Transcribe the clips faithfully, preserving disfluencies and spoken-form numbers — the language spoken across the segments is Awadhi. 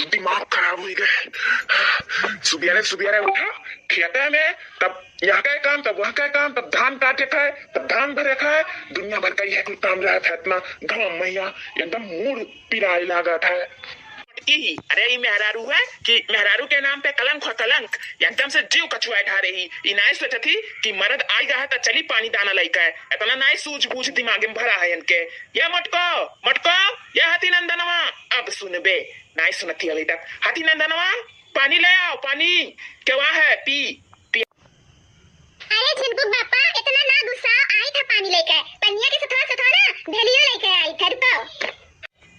दिमाग खराब होइ गए। सुबेरे सुबेरे उठा, खेते में, तब यहाँ का काम, तब वहाँ का काम, तब धान काटे खाए, तब धान भरे खाए, दुनिया भर का यह कुल काम रहत है। इतना घाम मैया, एकदम मूड़ पिराए लागत है। की, अरे, ई मेहरारू है कि मेहरारू के नाम पे कलंक हो, कलंक। एकदम से जीव कछुआए ढारे ही। ई नाई सोचत ही कि मरद आई गया है त चली पानी दाना लइके। इतना नाई सूझबूझ दिमाग में भरा है इनके। या मोटको, मोटको, या हथी नंदनवा, अब सुनबे। नाई सुनत ही अभी तक। हथी नंदनवा, पानी ले आओ, पानी। केवा है? पी, पी। अरे झिनकू बापा, इतना ना गुस्सा, आई था पानी लेके। पनिया के सथवा सथवा ना, भेलियो लेके आई था, रुको।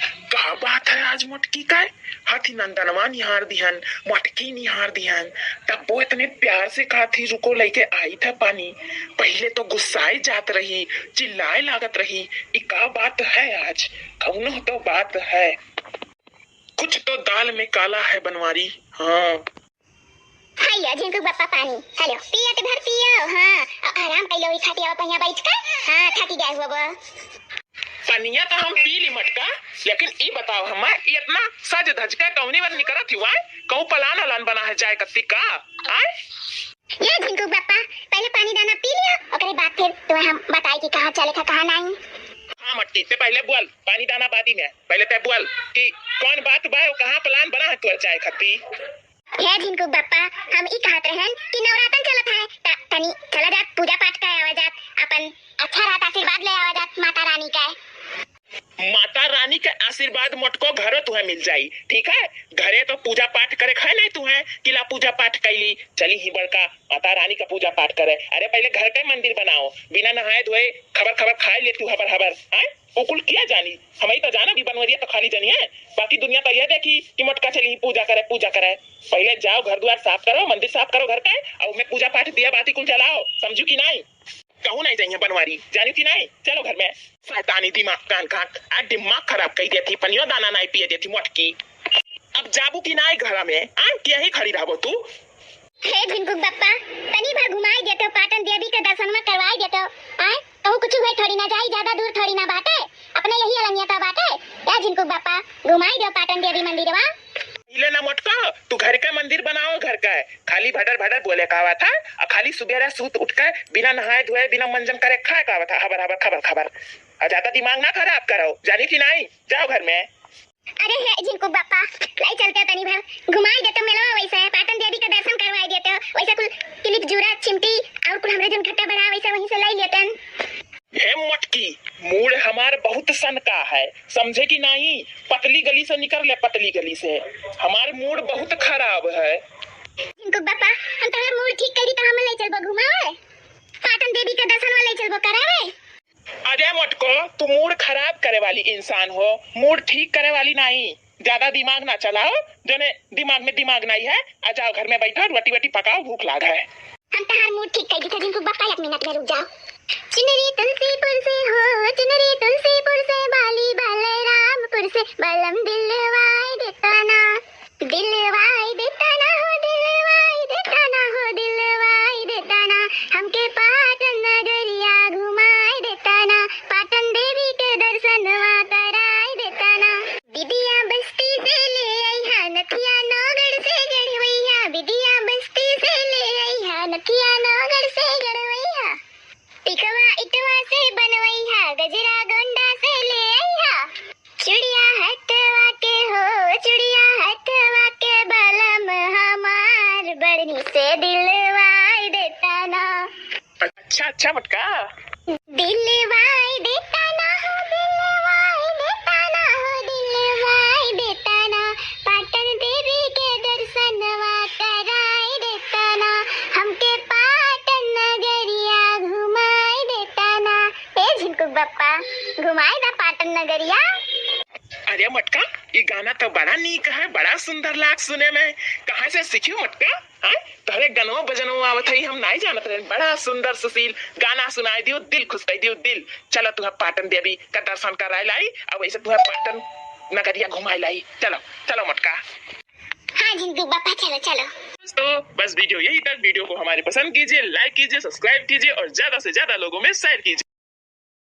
का बात है आज मोटकी का? हथी नंदनवा निहार दिहन, मोटकी निहार दिहन, तब वो इतने प्यार से कहा थी, "रुको, लेके आई था पानी।" पहले तो गुस्साए जात रही, चिल्लाए लागत रही। ई का बात है आज? कौनो तो बात है, कुछ तो दाल में काला है बनवारी। हाँ। हाय या झिनकू बापा पानी, हेलो, पिया तो भर पियो, हाँ, आ-, आराम कर लो, ई खटिया पहिया बैठ के, हाँ, थकी गए हुआ वो। पनिया तो हम पी ली मोटका, लेकिन ई बताओ हमें, ई इतना सज धज के कौनी वन निकरत हुआ है? कहूँ पलान अलान बना है जाए कत्ती का? आय? ये झिनकू बापा, पहले पानी दाना पी लियो, ओकरे बाद फिर तुम्हें हम बताई कि कहाँ चले था, कहाँ नहीं। हाँ मोटकी, ते पहले बोल, पानी दाना बादी में, पहले ते बोल कि कौन बात बा, कहाँ पलान बना है तोर जाए खाती? हे झिनकू बापा, हम ई कहत रहन कि नवरातन चलत है, त-, तनी चला जात, पूजा पाठ करे आवा जात, अपन अच्छा रहत, आशीर्वाद ले आवा जात माता रानी का। माता रानी का आशीर्वाद मोटको घरो तुहे मिल जाई, ठीक है? घरे तो पूजा पाठ करे खाए नहीं तुहे कि ला पूजा पाठ कैली, चली ही बड़का माता रानी का पूजा पाठ करे। अरे पहले घर का मंदिर बनाओ, बिना नहाए धोए खबर खबर खाए ले तू हबर हबर, हैं? वो कुल क्या जानी? हम ही तो जाना भी बनवरिया तो खाली जानी है, बाकी दुनिया तो यह देखी कि मोटका चली ही पूजा करे, पूजा करे। पहले जाओ घर द्वार साफ करो, मंदिर साफ करो घर का, और मैं पूजा पाठ दिया बाती कुल जलाओ, समझू कि नहीं? कहूँ नहीं जाइए बनवारी, जानी कि नहीं? चलो घर में। शैतानी दिमाग कान कान, आ दिमाग खराब कर देती, पनियो दाना नहीं पिए देती मोटकी। अब जाबू कि नहीं घर में, आ कि यही खड़ी रहबो तू? हे झिनकुक बप्पा, तनी भर घुमाई देतो, पाटन देवी के दर्शनमा करवाई देतो। आय, कहूँ कुछ हुए थोड़ी ना जाई, ज्यादा दूर थोड़ी ना बाटे, अपने यही अलंगिया का बाटे। या झिनकुक बप्पा, घुमाई दो पाटन देवी मंदिरवा। पहिले ना मोटका, तू घर का मंदिर बनाओ, घर का है। खाली भडर भडर बोले का आवा था, और खाली सुबेरा सूत उठ के बिना नहाए धोए, बिना मंजन करे खाए का आवा था, हबर हबर खबर खबर। और ज्यादा दिमाग ना खराब करो, जानी कि नहीं? जाओ घर में। अरे हे झिनकुक बप्पा, लाई चलते तनी भर घुमाई देतो मेलवा, वैसे पाटन देवी का दर्शन करवाई देतो, वैसे कुल किलिप जूरा चिमटी और कुल हमरे जन घट्टा बना वैसे वहीं से लाई लेतन। हे मटकी, मूड हमार बहुत सनका है, समझे कि नहीं? पतली गली से निकर ले, पतली गली से। हमार मूड बहुत खराब है। झिनकुक बप्पा, हम तोहर मूड ठीक करी तो हम ले चलबो घुमावे, पाटन देवी का दर्शन ले चलबो करावे। अरे मटको, तू मूड खराब करे वाली इंसान हो, मूड ठीक करे वाली नहीं। ज्यादा दिमाग ना चलाओ, जने दिमाग में दिमाग नहीं है। आ जाओ घर में बैठो, रोटी वोटी पकाओ, भूख लाग है। हम तहार मूड ठीक कर दी था, झिनकुक बप्पा एक मिनट में रुक जाओ। चुनरी तुलसीपुर से हो, चुनरी तुलसीपुर से, बाली बलरामपुर से, बलम दिलवाई देता ना, दिलवाई देता ना हो, दिलवाई देता ना हो, दिलवाई देता ना, हमके पाटन नगरिया घुमाई देता ना, पाटन देवी के दर्शनवा कराई देता ना। बिदिया बस्ती से ले आई हा नथिया, नौगढ़ से गढ़वैया। बिदिया बस्ती से ले आई हा नथिया, नौगढ़ से गढ़वैया। टिकवा इटवा से बनवैया, गजरा गोंडा से ले आई हा। चुड़िया हथवा के हो, चुड़िया हथवा के बलम हमार, बड़नी से दिलवाई देता ना। अच्छा, अच्छा मटका। दिलवाई देता ना हो, दिलवाई देता ना हो, दिलवाई देता ना। पाटन देवी के दर्शनवा कराई देता ना, हमके पाटन नगरिया घुमाई देता ना। ए झिनकुक बप्पा, घुमाई दा पाटन नगरिया। अरे मटका, ये गाना तो बड़ा नीक है, बड़ा सुंदर लाग सुने में। कहाँ से सीखियो मटका? हाँ? तोहरे गनवा बजनवा आवत है, हम नाई जानत रहे। बड़ा सुंदर सुशील गाना सुनाई दियो, दिल खुश कर दियो, दिल। चलो तुहा पाटन देवी का दर्शन कराए लाई, और वैसे तुहा पाटन नगरिया घुमाए लाई। चलो, चलो मटका। हाँ झिनकुक बप्पा, चलो, चलो। दोस्तों, बस वीडियो यही तक। वीडियो को हमारे पसंद कीजिए, लाइक कीजिए, सब्सक्राइब कीजिए और ज्यादा से ज्यादा लोगों में शेयर कीजिए।